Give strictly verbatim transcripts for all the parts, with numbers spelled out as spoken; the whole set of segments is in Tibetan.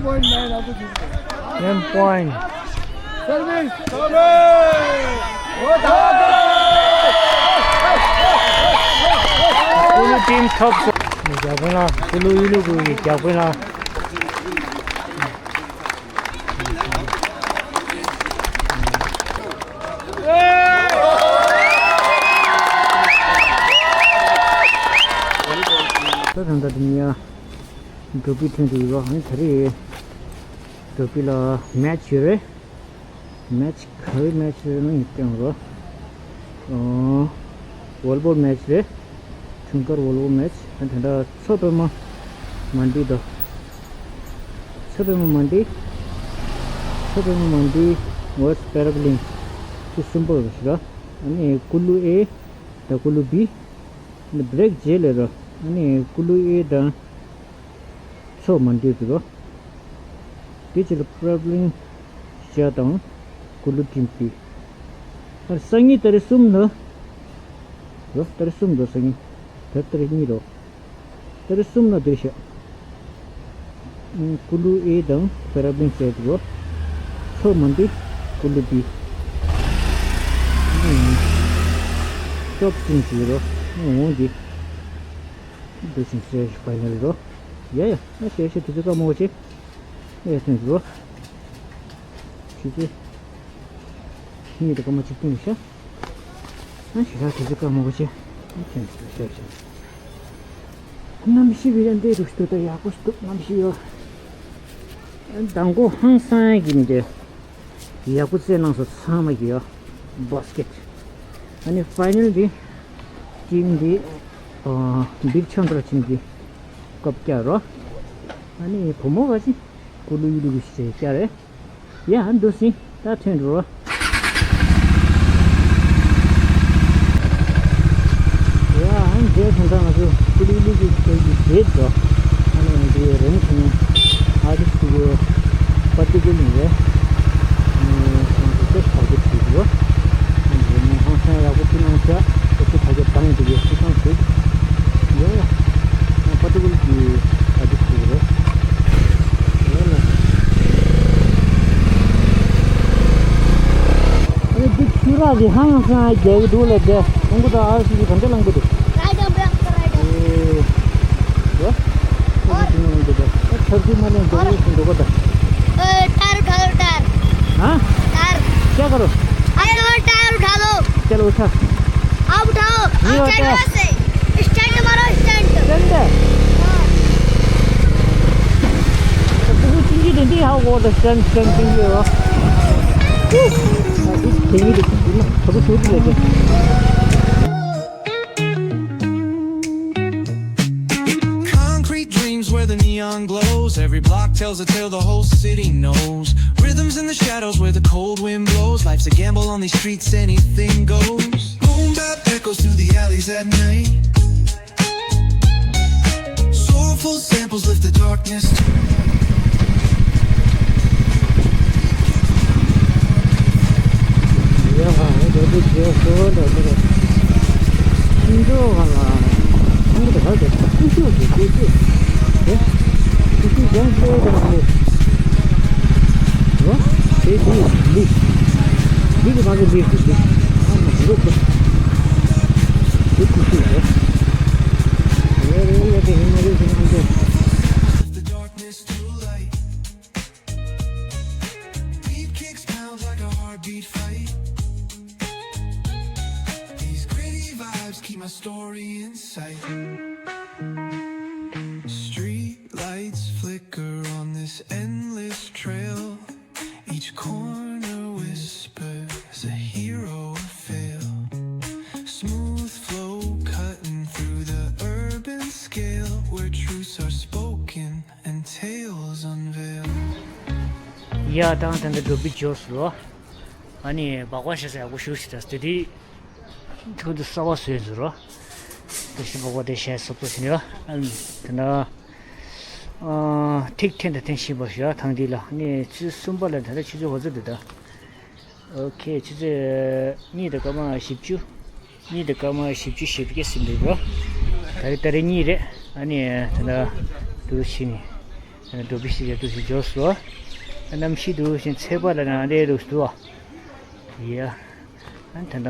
Ten point. ཀུ་ལུ་ཊིམ་ཐོབ་སོང་། རྒྱག་དཔོན་ལ། ཀུ་ལུ་ཨི་ལུ་ཀུ་གི་རྒྱག་དཔོན་ལ། ད་ད་ད་དེ་ནས་ཡ་འགྲོ་པའི་ཐོན་དུ་ཡོད་པ། ཨ་ནི་ད་རེས་འགྲོ་པའི་ལ་མེ་ཆི་ཡོད་རེད། མེ་ཆི་ག་རེ་མེ་ཆི་རེད་ན་ཡིན་སྟོན་རོ། ཨོ། ཝོལ་བོལ་མེ་ཆི་རེད། འཁྲུངས་སྐར་ཝོལ་བོལ་མེ་ཆི། ཨ་དེ་འདྲ་མཚོ་པདྨ་མན་ཌི་དང་། མཚོ་པདྨ་མན་ཌི། མཚོ་པདྨ་མན་ཌི་ཝར་སི་པེ་ར་བྷི་ལིང་ཚོ་གསུམ་པོ་རེད་ཤག་ཨ་ནི་ཀུ་ལུ་ཨེ་དང་ཀུ་ལུ་བི། ཨ་ནི་བྷི་རེག་རྗེས་ལ་རོ། ཨ་ནི་ཀུ་ལུ་ཨེ་དང་མཚོ་མན་ཌི་འདུག་རོ། དེ་ཕྱི་ལ་པེ་ར་བྷི་ལིང་ཤ་དང་ཀུ་ལུ་ཊིམ་པི། ཨ་སང་ཉིན་ཏ་རིག་གསུམ་ལ་རོ། ཏ་རིག་གསུམ་ལ་སང་ཉིན། ད་ཏ་རིག་གཉིས་རོ། ཏ་རིག་གསུམ་ལ་འདིར་ཤག་ཀུ་ལུ་ཨེ་དང་པེ་ར་བྷི་ལིང་ཟེར་གོ། མཚོ་མན་ཌི་ཀུ་ལུ་བི། ཅོབ་ཅིང་ཟེར་རོ། འོང་འདི། འདི་ཅིང་ཟེར་ཕའི་ནལ་རོ། ཡ་ཡ། ཨ་ཤེ་ཤེ་དུས་ཚོད་བཀག་མ་དགོས་ཆེ། ཨེ་ཐོན་རོ། ཆུ་ཚོད་གཉིས་དང་སྐར་མ་གཅིག་བདུན་ཤག་ཨ་ཞེ་དྲག་དུས་ཚོད་བཀག་མ་དགོས་ཆེ། ཨ་ཐོན་ཤག་ཤག་གནམ་གཤིས་ཡང་འདི་རུ་ཞིག་ཏུ་ད་ཡག་པོ་ཞིག་འདུག་གནམ་གཤིས་ཡོད། མདང་དགོང་ཧང་སང་གི་འདི་ཡག་པོ་རྩེད་གནང་སོང་ཚང་མ་གི་ཡོད། བྷ་སི་ཀེ་ཊི། ཨ་ནི་ཕའི་ནལ་འདི་ཊིམ་འདི་ཨ་བིག་ཆང་ཏྲ་ཊིམ་གི་ཀོབ་བསྐྱར་རོ། ཨ་ནི་བུ་མོ་ག་ཅི་ཀུ་ལུ་ཡུ་ལུ་གི་ཞེས་བསྐྱར་རེད། ཡ་འདུག་སེ་ད་ཐོན་འགྲོ། ཡ་འདྲའི་དོན་དག་ང་ཚོ་ཀུ་ལུ་ལུ་གི་ཁྱེད་ཀྱི་རྗེས་འགྲོ། ཨ་ནི་ང་ཚོའི་རིམ་གྱིས་ཨ་ཏི་སི་གི་པ་ཏི་ཀུ་ལུ་རེད། ཨ་ནི་ཁོང་ཚོ་དེ་བར་གྱི་བྲིས་འགྲོ། ཨ་ནི་ཧང་སང་ཡག་པོ་ཅིག་གནང་ཤག་ཁོ་ཚོ་བར་གྱི་བཏང་འདུག་གི་སུ་ཚང་ཞིག་ཡ་ཡ། པ་ཏི་ཀུ་ལུ་གི་ཨ་ཏི་སི་གི་རེད། ཡ་ལ། ཨ་ནི་འདི་ཆུ་རགས་ཀྱི་ཧང་སང་རྒྱག་གི་འདུག་ལ་དེ། ཁོང་ཁུ་ད་ཨ་སི་གི་གང་འདྲ་ལངས་གི་འདུག Right and left, right and ཨེ། ཡ། ཁོང་ཁུ་ད་ལངས་གི་འདུག་ཨ་ཆར་ཆུ་མ་ལངས་འདུག་ཨེ་ཁོང་འདུག་ག་ད། ए, टायर उठाओ, टायर। हाँ? टायर। क्या करो? अरे, वो टायर उठा दो। चलो, उठा। आप उठाओ। नहीं आप होता। स्टैंड से। स्टैंड मारो, स्टैंड। स्टैंड है? हाँ। तो वो चीज़ देती है, वो तो स्टैंड, स्टैंड चीज़ है वो। अभी खेलने दे, अभी छोड़ लेते। Concrete dreams where the neon glows. Every block tells a tale the whole city knows. Rhythms in the shadows where the cold wind blows. Life's a gamble on these streets, anything goes. Boom bap echoes through the alleys at night. Soulful samples lift the darkness. ཡ་ཧ་ཧ་རྡོ་རྗེ་རྗེས་སུ་འགྲོ་འགྲོ། ཤིང་འགྲོ་བ་ལ་ཁོང་གི་ཧ་གི་ཀུ་ཤུ་གི་ཀུ་ཤུ་དེ་ཀུ་ཤུ་ཡང་ལོས་དང་ལོས། ལོ་དེ་དེ་ལི་ལི་གི་ནང་གི་ལི་གི་ལི་ཨ་མ་འགྲོ་གི་དེ་ཀུ་ཤུ་རེད། རེད་རེད་རེད། དེ་ཧི་མ་རེད་དེ་ནང་གི Deep kicks pound like a heartbeat fight. These gritty vibes keep my story in sight. Street lights flicker on this endless trail. Each corner whispers a hero of fail. Smooth flow cutting through the urban scale where truths are spoken and tales unveiled. ཡ་དང་ད་འདི་འགྲོ་བི་ཇོས་ལོ། ཨ་ནི་སྦག་སྦག་བྱས་ས་ཡག་པོ་ཞུ་ཞིག་ད་དེ་དུས་ཁྱོད་དུ་གསར་པ་བཟོས་ཟེར་རོ། དེ་ཤི་སྦག་སྦག་དེ་བྱས་སོབ་སོབ་ཞིག་ཡོད། ཨ་ནི་དེ་འདྲ་ཨ་ཐིག་ཐེན་དང་ཐེན་ཤིན་པ་ཞུ་ཡ་ཐང་དེ་ལ་ཨ་ནི་ཆུ་ཚོད་གསུམ་པ་ལ་ད་ལྟ་ཆུ་ཚོད་འོ་ཚོད་འདུག་ད། ཨོ་ཁེ། ཆུ་ཚོད་གཉིས་དང་སྐར་མ་བཞི་བཅུ། གཉིས་དང་སྐར་མ་བཞི་བཅུ་ཞེ་བརྒྱད་ཟིན་འདུག་རོ། ད་རེས་ད་རེས་གཉིས་རེད། ཨ་ནི་ད་ལྟ་འདུག་ཕྱིན་ནས་ འགྲོ་བི་ཤི་ཡ་དུ་ཞིག་འབྱོར་སོ། གནམ་གཤིས་དུ་ཞིང་ཚེས་པ་ལ་ན་རེ་རུ་སུ་བ། ཡ། ཨ་ད་ད།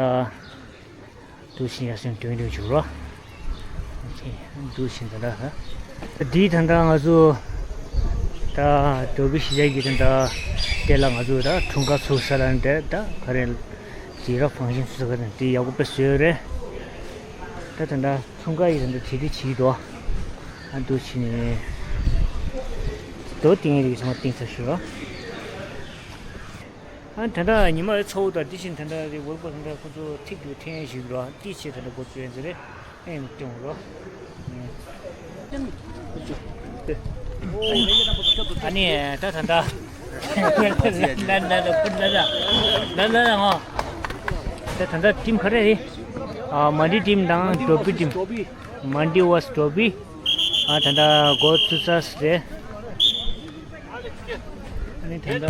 དུ་ཞིང་ཡ་སེང་དོན་རེ་བྱུར་རོ། དུ་ཞིང་ད་ད། འདི་ད་ད་ང་ཚོ། ད་འགྲོ་བི་ཤི་ཡ་གི་ད་ད། དེ་ལ་ང་ཚོ་ད་འཁྲུངས་སྐར་ཚོགས་ས་ལ་འདི་ད་ག་རེ། དེ་ར་ཕང་ཤིང་ཚོགས་ས་ག་རེ་འདི་ཡག་པོ་དཔེ་བཟོས་རེད། ད་ད་ད། འཁྲུངས་སྐར་ཡི་རིང་དུ་བྲིས་ཏེ་བྱིས་འགྲོ། ཨ་འདུག་བྱས་ནས། རྡོ་ཏིང་རིགས་ཚང་མ་ཏིང་ཚར་ཞུ་རོགས། ཨ་ད་ལྟ་ཉི་མ་ཚ་བོ་དང་དེ་བཞིན་ད་ལྟ་རི་བོར་པ་ད་ལྟ་ཁོ་ཚོ་ཐིག་ཏུ་འཐེན་ཞིག་རོགས་དེ་བྱས་ད་ལྟ་འགོ་བཙུགས་ཡིན་ཟེར་རེད། ཨེ་སྟོན་རོགས། ཨ་ནི་ད་ད་ད། ན་ན་ན་ཁོ་ན་ན་ན་ན་ན་ཧོ། ད་ད་ད་ཊིམ་ག་རེ་རེད། ཨ་མ་འདི་ཊིམ་དང་ཌོ་པི་ཊིམ། མན་ཌི་ཝར་སི་ཌོ་བི། ཨ་ད་ད་གོ་ཚུ་ཚ་སི་རེད། ཨ་ནི་ད་ད།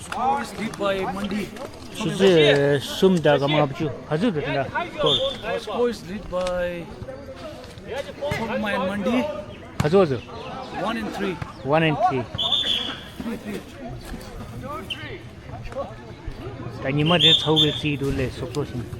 Score is lead by Mandi. ཆུ་ཚོད་གསུམ་དང་སྐར་མ་ལྔ་བཅུ་ག་ཚོད་འདུག་ད་ད་སྐོར། Score is lead by Chokmai Mandi. ག་ཚོད་ག་ཚོད། One and three. One and three. ད་ཉི་མ་དེ་ཚ་བོ་གི་རྩིས་འདུག་ལས་སོབ་སོབ་ཞིག་དེ་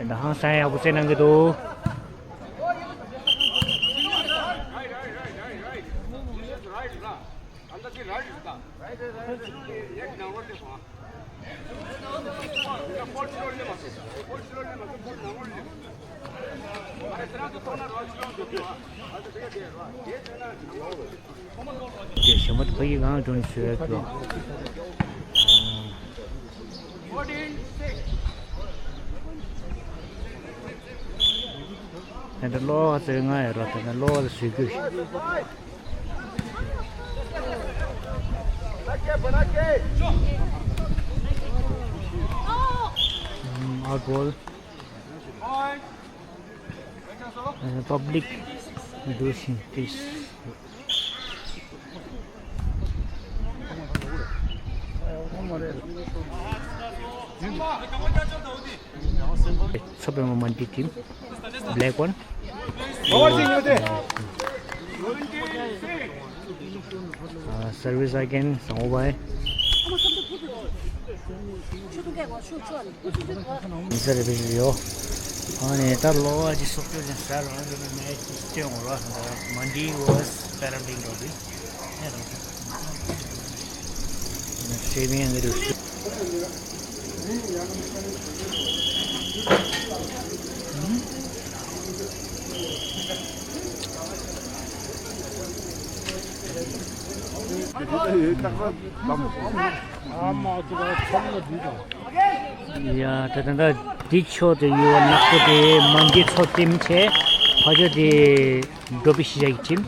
འདྲ་ཧང་སང་ཡག་པོ་རྩེད་གནང་གི་འདུག་དེ་ཞེ་མ་དེ་ཕ་གི་གང་འགྲོ་ནས་བཟོས་ཡོད་དོ། ད་ལྟ་གློ་བ་ཚོས་ང་ཡོད་རོགས་ད་ལྟ་གློ་བ་ཚོས་བཟོས་རྒྱུ། Out ball. Uh, public, do thing, please. Supplemental team, black one. Uh, service again, Sangobai. མི་ཚེ་རེ་བཞིན་ཡོད། ཨ་ནི་ད་གློ་བ་ཅིག་སོབ་སོབ་ཅིག་ཟ་རང་རེ་མེད་ཅིག་སྟོན་འོང་ར། Mandi was paddling rugby. Saving and little. ཡ་ད་ད་ད་འདི་ཕྱོགས་དེ་ཡུལ་བ་ནག་པོ་དེ་མང་གི་ཚོ་ཊིམ་ཆེ། ཕ་ཇོ་དེ་འགྲོ་བི་ཤི་ཡ་གི་ཊིམ།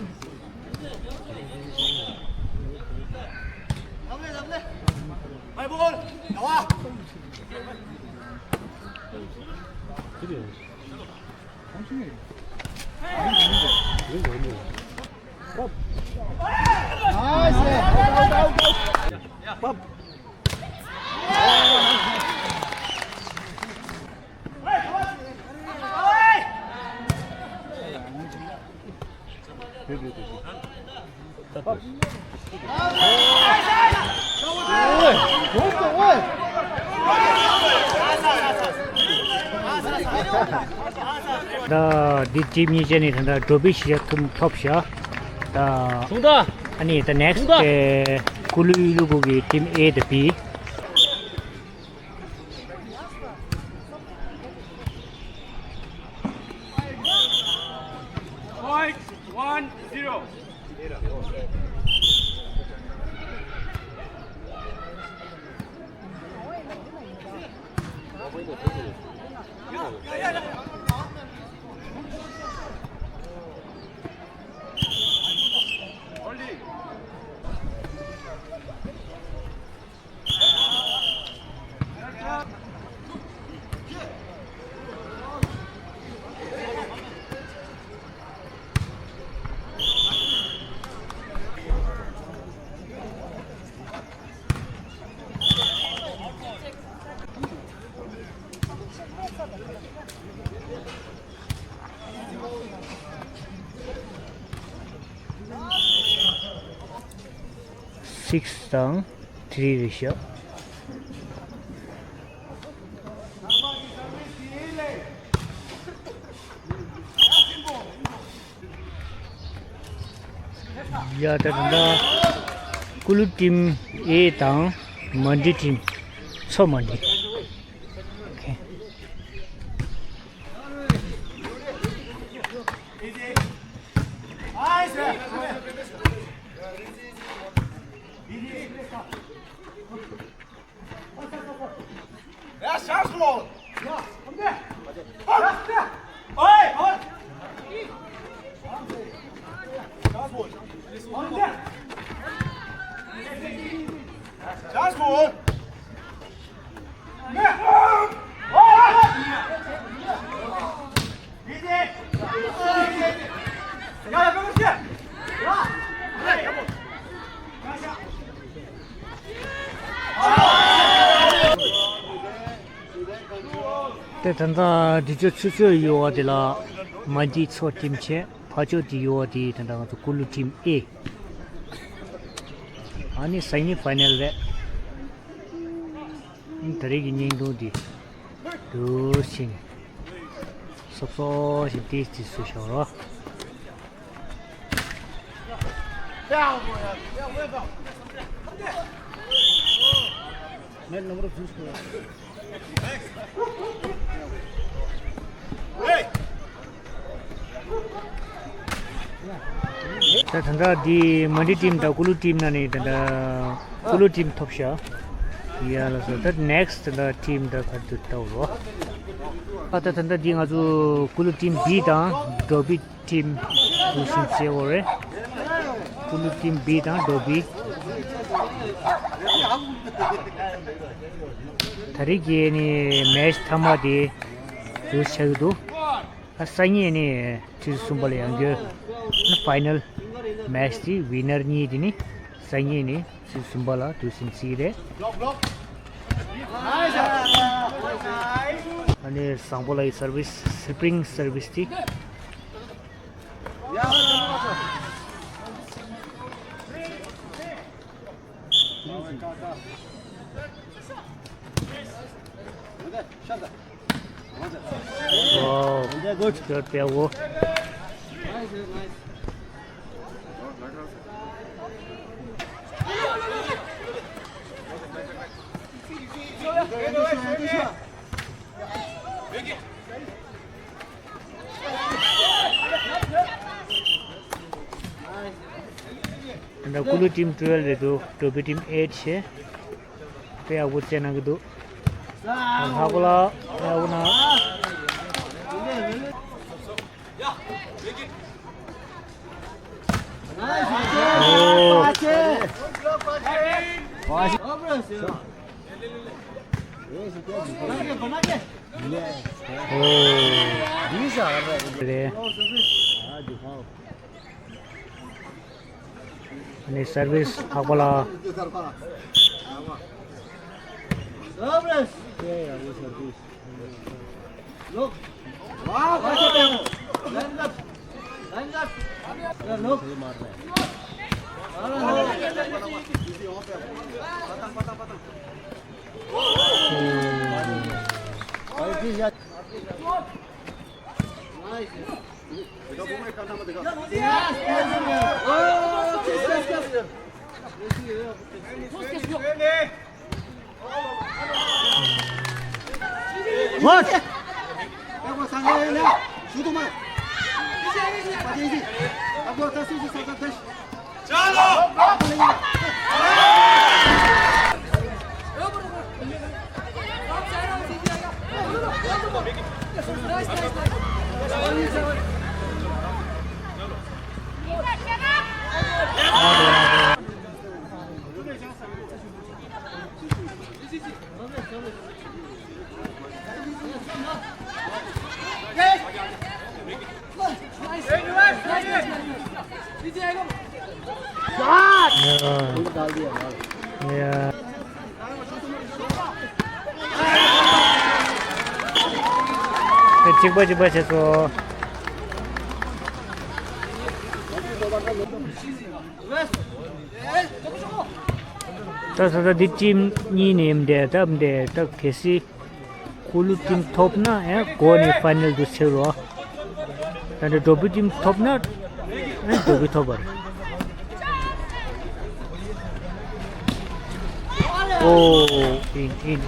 ད་འདི་ཊིམ་གཉིས་ཆ་ནས་ད་ལྟ་ཊོ་ཕི་ཞིག་ཐོབ་ཤག་ད་ཨ་ནི་ད་ནེགསི་ཊི་ཀུ་ལུ་ཡུ་ལུ་གུ་གི་ཊིམ་ཨེ་དང་བི། Point one zero. སིགས་དང་ཐི་རི་རེད་ཤག་ཡ་ད་ད་ད་ཀུ་ལུ་ཊིམ་ཨེ་དང་མན་ཌི་ཊིམ་མཚོ་མན་ཌི། ཨོ་ཁེ། དེ་ད་ལྟ་འདི་ཚོ་ཆུ་ཚོད་ཡོད་པ་དེ་ལ་མན་ཌི་མཚོ་ཊིམ་བྱས། ཕར་ཕྱོགས་དེ་ཡོད་པ་དེ་ད་ལྟ་ང་ཚོ་ཀུ་ལུ་ཊིམ་ཨེ། ཨ་ནི་སང་ཉིན་ཕའི་ནལ་རེད། ད་རེས་ཀྱི་བརྙན་ཐུང་འདི་འདུག་ཕྱིན། སོབ་སོབ་ཞིག་ཏིས་ཏིས་སུ་ཤོར་རོ། ད་ད་ལྟ་འདི་མན་ཌི་ཊིམ་དང་ཀུ་ལུ་ཊིམ་ནང་ནས་ད་ལྟ་ཀུ་ལུ་ཊིམ་ཐོབ་ཤག་ཡ་ལ་སོ་ད་ནེག་སི་ཊི་ད་ལྟ་ཊིམ་ད་ག་དུ་ལྟ་བུ་རོ། ཨ་ད་ད་ལྟ་འདི་ང་ཚོ་ཀུ་ལུ་ཊིམ་བི་དང་ཌོ་བི་ཊིམ་དུ་སིན་ཙེ་འོ་རེད། ཀུ་ལུ་ཊིམ་བི་དང་ཌོ་བི། ད་རེས་ཀྱི་ནི་མེ་ཆི་མཐའ་མ་དེ་དུ་ཆགས་ཀྱི་འདུག་ད་སང་ཉིན་ནི་ཆུ་ཚོད་གསུམ་པ་ལ་ཡང་འགྱོད། ཕའི་ནལ་མེ་ཆི་དེ་ཝི་ནར་གཉིས་དེ་ནི་སང་ཉིན་ནི་ཆུ་ཚོད་གསུམ་པ་ལ་དུས་ཟིན་རྩིས་རེད། ཨ་ནི་བཟང་པོ་ལགས་ཀྱི་སར་བིས་སི་པི་རིང་སར་བིས་སི་དེ། Wow, good, good, yeah, wow. ད་ཀུ་ལུ་ཊིམ་ཊུ་ཝེལ་རེད་འདུག་ཌོ་བི་ཊིམ་ཨེཊ་བྱས། དཔེ་ཡག་པོ་རྩེད་གནང་གི་འདུག་ལྷག་པ་ལ་དཔེ་ཡག་པོ་གནང་། ཨོ། ཨོ། རེད། ཨ་ནི་སར་བིས་ལྷག་པ་ལ། What? གཅིག་པ་གཅིག་པ་བྱས་སོ། ད་ད་ད་འདི་ཊིམ་གཉིས་ནས་འདས་ད་འདས་ད་གལ་སྲིད་ཀུ་ལུ་ཊིམ་ཐོབ་ན་ཡང་འགོ་ནས་ཕའི་ནལ་དུ་ཚུད་རོགས། ད་འདི་འགྲོ་བུ་ཊིམ་ཐོབ་ན་ཡང་འགྲོ་བུ་ཐོབ་པ་རེད། ཨོ་ཨིན་ཨིན།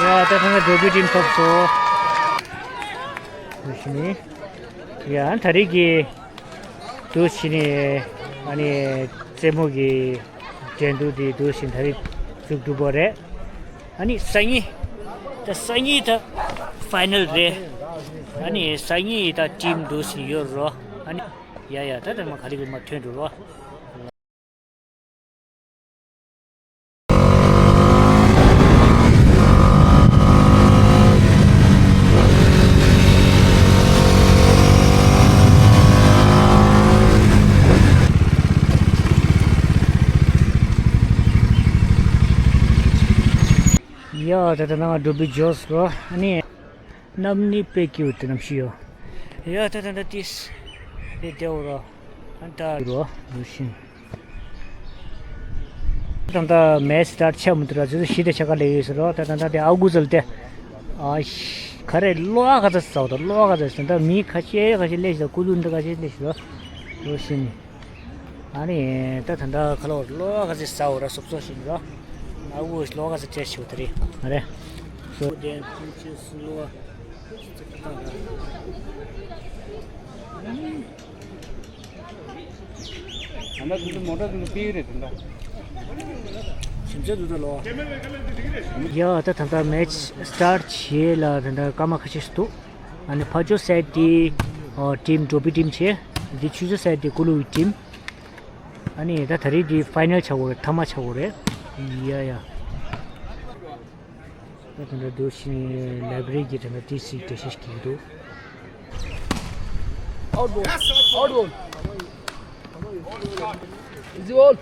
ཡ་ད་ཐེངས་ཀ་འགྲོ་བུ་ཊིམ་ཐོབ་སོང་། ཡ་ད་རེས་ཀྱི་འདུག་བྱས་ནས་ཨ་ནི་རྩེད་མོ་གི་འགྲན་བསྡུར་འདི་འདུག་བྱས་ད་རེས་མཇུག་གྲུབ་པ་རེད། ཨ་ནི་སང་ཉིན་ད་སང་ཉིན་ད་ཕའི་ནལ་རེད། ཨ་ནི་སང་ཉིན་ད་ཊིམ་འདུག་བྱས་ཡོད་རོ། ཨ་ནི་ཡ་ཡ་ད་ད་མ་ག་རེ་གི་མ་ཐོན་འགྲོ་རོ། ཡ་ད་ད་ནང་འགྲོ་བུ་ཇོས་རོ། ཨ་ནི་གནམ་ནི་དཔེ་སྐྱིད་པོ་དེ་ནམ་ཞིག་ཡོད། ཡ་ད་ད་ད་ཏིས་དེ་དེའོ་རོ། ཨ་ད་རོ་རུ་ཤིན། ད་ད་མེ་སི་ཊར་ཊི་ཆགས་མི་འདུག་ར། ཚོད་བཞི་དེ་ཆ་ག་ལས་ཡོད་ཟེར་རོ། ད་ད་ད་དེ་ཨ་གུ་ཟལ་དེ་ཨ་ཤི་ག་རེ་ལོ་ཨ་ག་ཚ་ཟ་བ་ད་ལོ་ཨ་ག་ཚ་ཟ་ད་མི་ཁ་ཤས་ཁ་ཤས་ལས་ཤི་ད་ཀུ་ལུ་འདི་ཁ་ཤས་ལས་ཤི་ད་རུ་ཤིན། ཨ་ནི་ད་ད་ད་ཁ་ལོ་ལོ་ཨ་ག་ཚ་ཟ་བ་ར་སོབ་སོ་ཤིན་རོ། ཨ་གུ་ལོ་ཨ་ག་ཚ་ཅེས་ཤི་བ་ད་རེ་ང་རེ། སོ་དེ་ཕུན་ཆེ་སུ་ལོ་ཨ། ད་ལྟ་དེ་ཚོ་མོ་ཊ་དེ་ཚོ་སྤེལ་རེད་ད་ལྟ། ཞིམ་ཚད་འདུག་ད་ལོ། ཡ་ད་ད་ལྟ་མེ་ཆི་སི་ཊར་ཊི་བྱེད་ལ་ད་ལྟ་སྐར་མ་ཁ་ཤས་ཤིག་འདུག་ཨ་ནི་ཕར་ཕྱོགས་སའིཌ་དེ་ཨོ་ཊིམ་འགྲོ་བུའི་ཊིམ་བྱས། འདི་ཆུ་ཚོད་སའིཌ་དེ་ཀུ་ལུའི་ཊིམ། ཨ་ནི་ད་ད་རེས་དེ་ཕའི་ནལ་ཆགས་ཡོད་རེད། ཐ་མ་ཆགས་ཡོད་རེད། ཡ་ཡ། ད་དེ་འདྲ་འདུག་ཕྱིན་ལའི་བྷི་རི་གི་དེ་འདྲ་ཏི་སི་འགྲེལ་བཤད་ཞིག་གིན་འདུག Out ball. Out ball. Easy ball.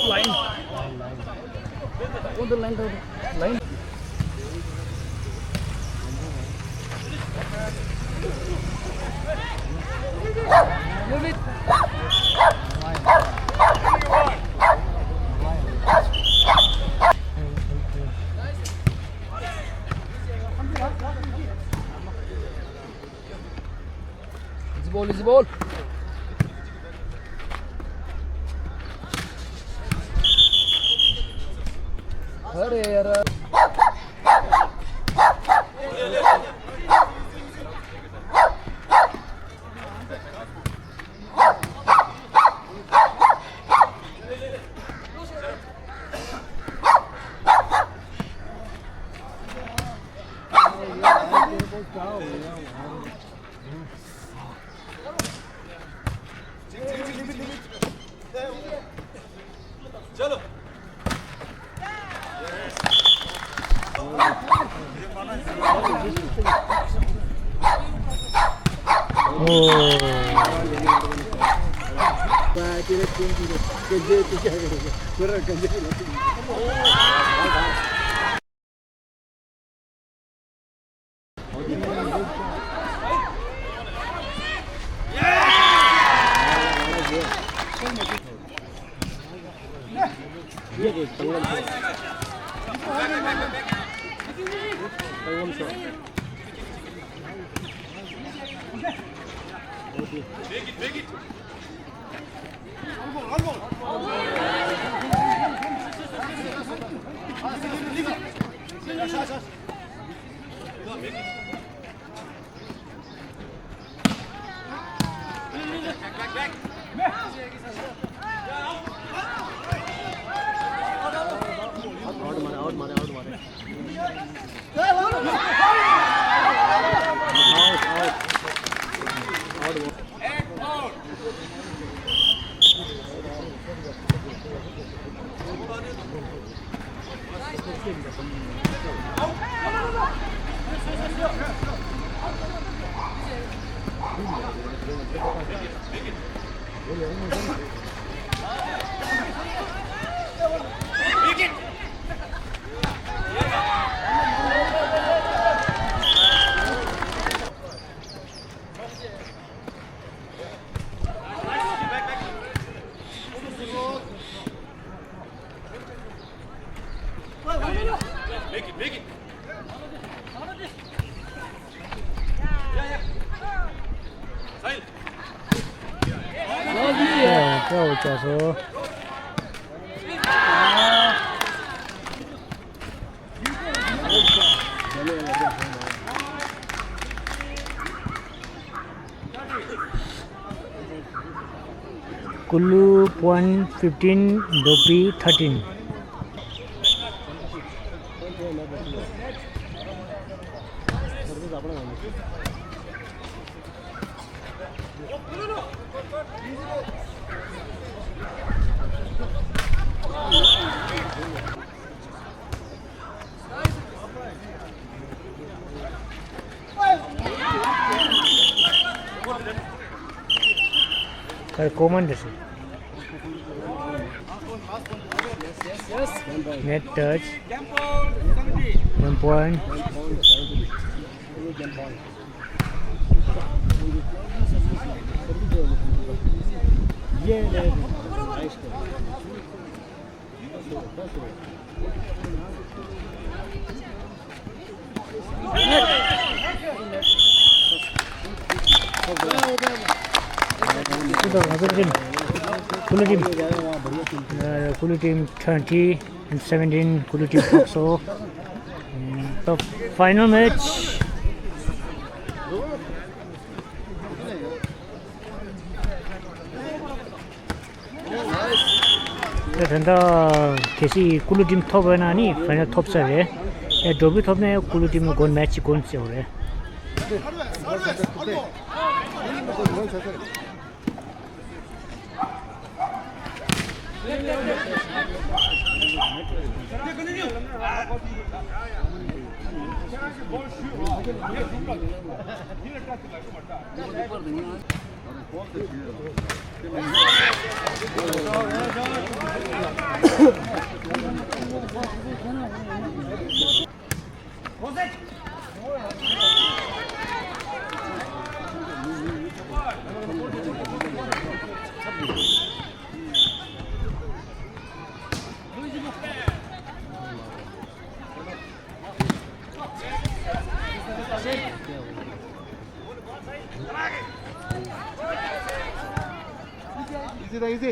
Line. On the line, line. Move it. Easy ball, easy ball. अरे यार। Kulu point fifteen, Dopi thirteen. Her commander. Net touch. One point. Kulu team, uh, Kulu team twenty and seventeen, Kulu team Pakso. Mm, the final match. ད་ད་ལྟ་གལ་སྲིད་ཀུ་ལུ་ཊིམ་ཐོབ་པ་ན་ནི་ཕའི་ནལ་ཐོབ་ཚར་རེད། ཨེ་འགྲོ་བུ་ཐོབ་ན་ཀུ་ལུ་ཊིམ་ལ་གོན་མེ་ཆི་གོན་ཟེར་བ་རེད། Easy, easy.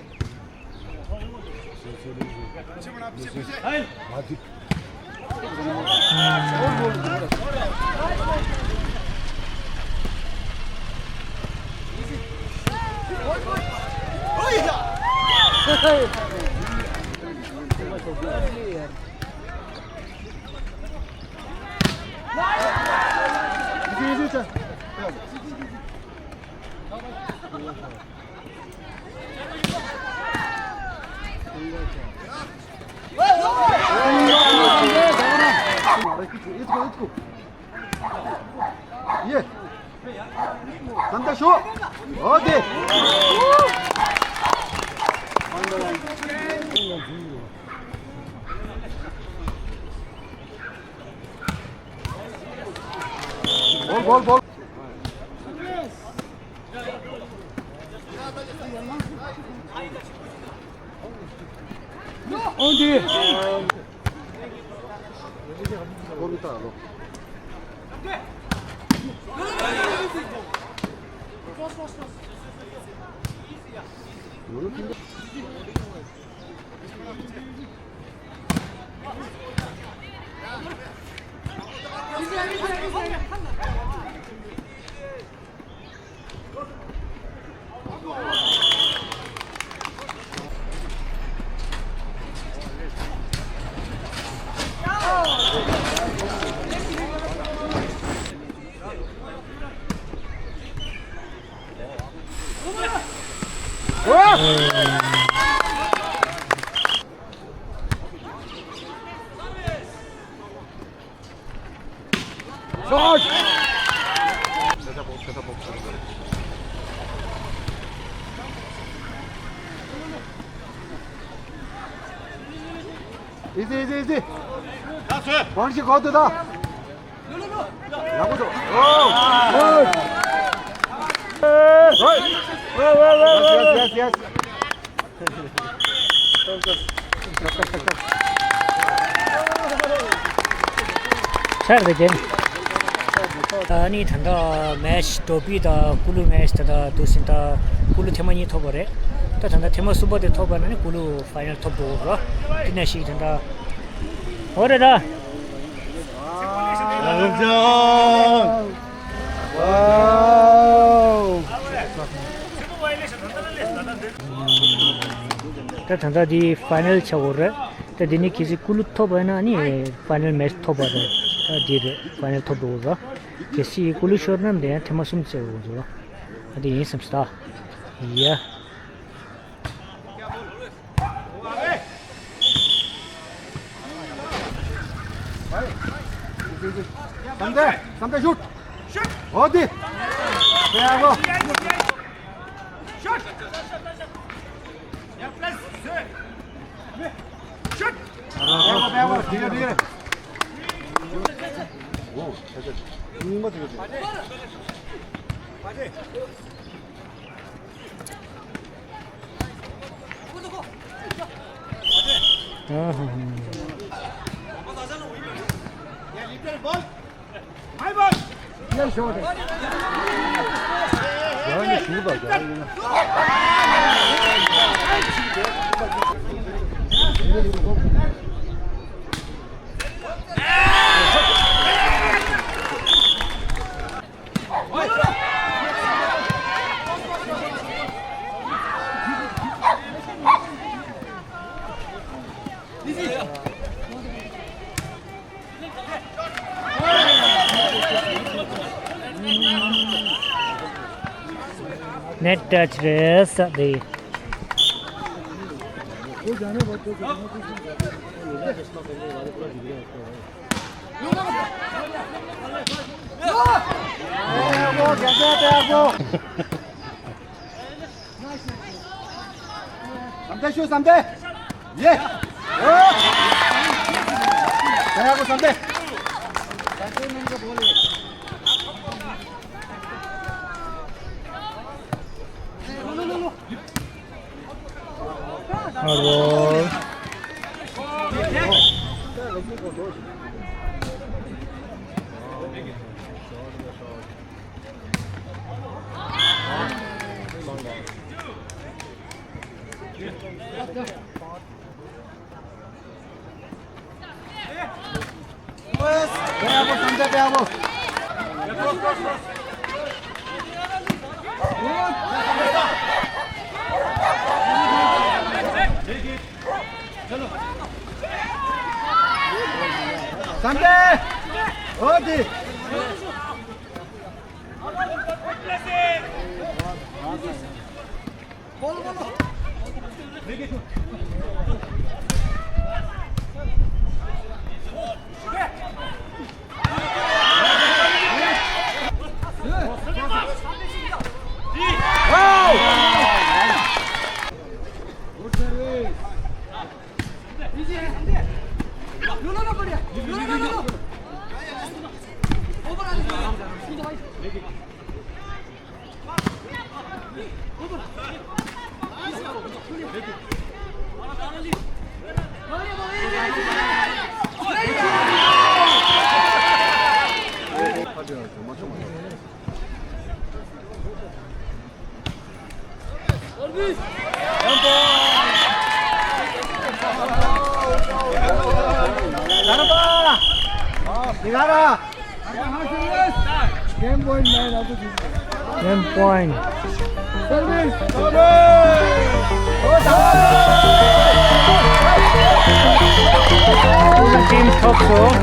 ཡེ། ད་ལྟ་ཤོག་ཨོ་ཀེ། བོལ་བོལ་བོལ། ཨོ་ཀེ། Easy, easy, easy. ད་ཚོད། ཝང་ཞི་གོ་ཏུ་ད། ཡག་པོ་འདུག་ཨོ། ཨོ། Yes, yes, yes, yes. ཚར་རེད་ཀྱེ། ཨ་ནི་ད་ལྟ་མེ་ཆི་ཌོ་པི་དང་ཀུ་ལུ་མེ་ཆི་ད་ལྟ་འདུག་ཟིན། ད་ཀུ་ལུ་ཐེངས་མ་གཉིས་ཐོབ་པ་རེད། ད་ད་ལྟ་ཐེངས་མ་གསུམ་པ་དེ་ཐོབ་པ་ན་ནི་ཀུ་ལུ་ཕའི་ནལ་ཐོབ་འགྲོ་གི་རེད། དེ་ནས་ཤིག་ད་ལྟ་འོ་རེད་ད། ཝའོ། ད་ད་ལྟ་འདི་ཕའི་ནལ་ཆགས་ཡོད་རེད། ད་འདི་ནི་གལ་སྲིད་ཀུ་ལུ་ཐོབ་པ་ཡིན་ན་ནི་ཕའི་ནལ་མེ་ཆི་ཐོབ་པ་རེད། ད་འདི་རེད། ཕའི་ནལ་ཐོབ་འགྲོ་གི་རེད། གལ་སྲིད་ཀུ་ལུ་ཤོར་ན་འདི་ཡང་ཐེངས་མ་གསུམ་རྩེ་དགོས་འདུག་ཨ་འདི་ཡིན་བསམ་སྟ། ཡ། བསམ་དེ། བསམ་དེ་ཤུད། ཤུད། འོ་དེ། བྱས་པ། ཤུད། ཤུད། བྱས་པ། བྱས་པ། དེ་ག་དེ་ག་རེད། འོ། རྙིང་པ་དེ་ག་དེ། ནེཊ་ཊ་ཆི་རེད་ས་དེ། བསམ་གཏན་ཞུ། བསམ་གཏན། ཡེ། ཡ་ཡ་གོ་བསམ་གཏན། ཨ་རོ། བསམ་གཏན། འོ་དེ། Game point. Team ཐོབ་སོང་།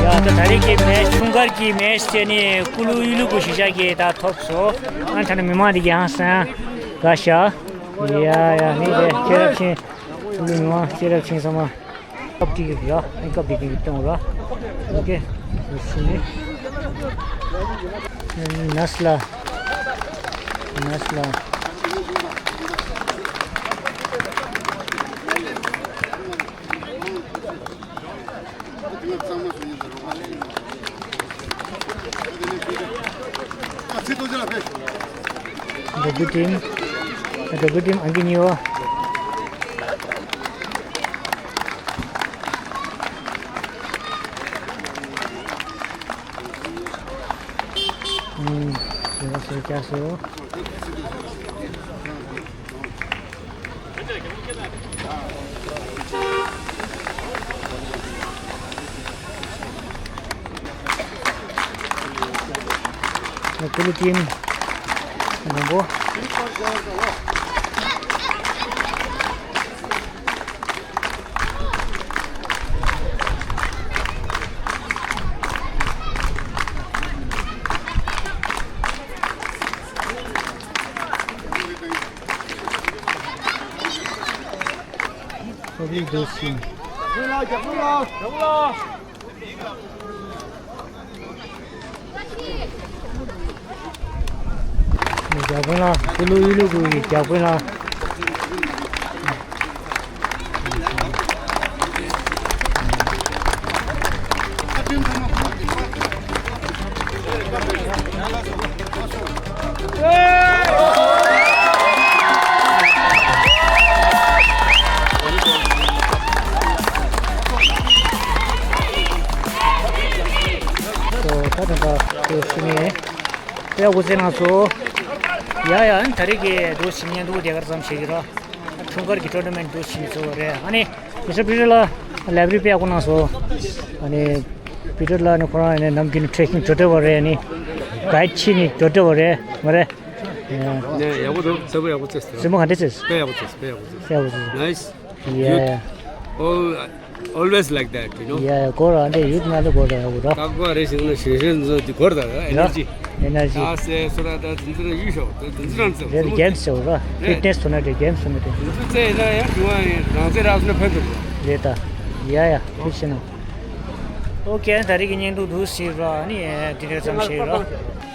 ཡ་ད་ད་རེས་ཀྱི་མེ་ཆི་ཆུང་སྐར་གྱི་མེ་ཆི་དེ་ནི་ཀུ་ལུ་གཡུ་ལུ་གུ་གཞིས་ཆགས་ཀྱིས་ད་ཐོབ་སོང་། ཨ་ད་ནི་མི་མང་འདི་གི་ཧང་སང་དགའ་ཤ། ཡ་ཡ་མི་དེ་ཁྱེད་རབ་ཆེན། ཀུ་ལུ་མི་མང་ཁྱེད་རབ་ཆེན་ཚང་མ། ཀོབ་ཏི་གི་ར། ཨེ་ཀ་བི་ཏི་གི་སྟོང་ར། ཨོ་ཀེ། ཤི་ནི། ནས་ལ། ནས་ལ། འགྲོ་ཀུན་ཊིམ། འགྲོ་ཀུན་ཊིམ་ཨང་ཀི་གཉིས་པ། ཨུམ། སོ་སོ་རྒྱག་སོ། ཀུ་ལུ་ཊིམ་མང་པོ། ཨོ་ལི་རྡོ་ཤིང་། རྒྱ་དཔོན་ལགས། ཀུ་ལུ་ཨི་ལུ་ཀུ་ཡི་རྒྱ་དཔོན་ལགས། ད་ད་ད་ཤི་ནས། དཔེ་ཡག་པོ་རྩེད་གནང་སོང་། ཡ་ཡ། ཨ་ནི་ད་རེས་ཀྱི་འདུག་སེ་བརྙན་ཐུང་དེ་གར་ཙམ་བྱེད་ཀྱི་ར། འཁྲུངས་སྐར་གྱི་ཊོར་ན་མེན་ཊི་འདུག་སེ་བྱེད་ཀྱི་ཚོ་རེད། ཨ་ནི་མི་སི་ཊར་པི་ཊར་ལགས་ལའེབ་རེ་རི་དཔེ་ཡག་པོ་གནང་སོང་། ཨ་ནི་པི་ཊར་ལགས་ནི་ཁོ་རང་ནི་ནམ་རྒྱུན་ཊེ་རེ་ཀིང་འགྲོ་འདོད་པ་རེད། ཨ་ནི་གའིཌ་བྱེད་ནི་འགྲོ་འདོད་པ་རེད། མ་རེད། ཡ། ནས་ཡག་པོ་འདུག་འདུག་འདུག་འདུག་འདུག་འདུག་འདུག་འདུག་འདུག་འདུག་འདུག་ཡག་པོ་རྩེས་སོང་། རྩེད་མོ་ག་འདྲ་རྩེས་སོང་། དཔེ་ཡག་པོ་རྩེས་སོང་། དཔེ་ཡག་པོ་རྩེས་སོང་། ཡག་པོ་རྩེས་སོང་། ནའིས། ཡ་ཡ། ཨོལ་ཝེས་ལའིག་དེཊ་ཡུ་ནོ། ཡ་ཡ། གོ་ར་འདི་ཡུ་ཐི་ནང་དུ་གོ་ར་ཡ་གོ་ར། ཀ་ཀ་རེ་ཞིག་ན་ཤེས་ཤེས་ཚོ་འདི་གོ་ར་ད་ཨེ་ནར་ཇི། ཨེ་ནར་ཇི། ད་སེ་སོ་ར་ད་དེ་ཚོ་ཡུལ་ཤོག་ད་དེ་ཚོ་རང་ཚོ་རེད། གེམ་སི་ཡོད་ར། ཕིཊ་ནེས་ཚོ་ན་དེ་གེམ་སི་ཚོ་ན་དེ། དེ་ཚོ་རྩེ་ན་ཡང་ཞུ་བ་ཡིན། རང་རྩེ་རག་སོང་ན་ཕན་ཐོགས་རེད། རེད་ད། ཡ་ཡ། ཁུལ་ཤེས་ན། ཨོ་ཀེ། ད་རེས་ཀྱི་བརྙན་ཐུང་འདུག་སེ་ར། ཨ་ནི་དེ་འདྲ་ཙམ་བྱེད་ར།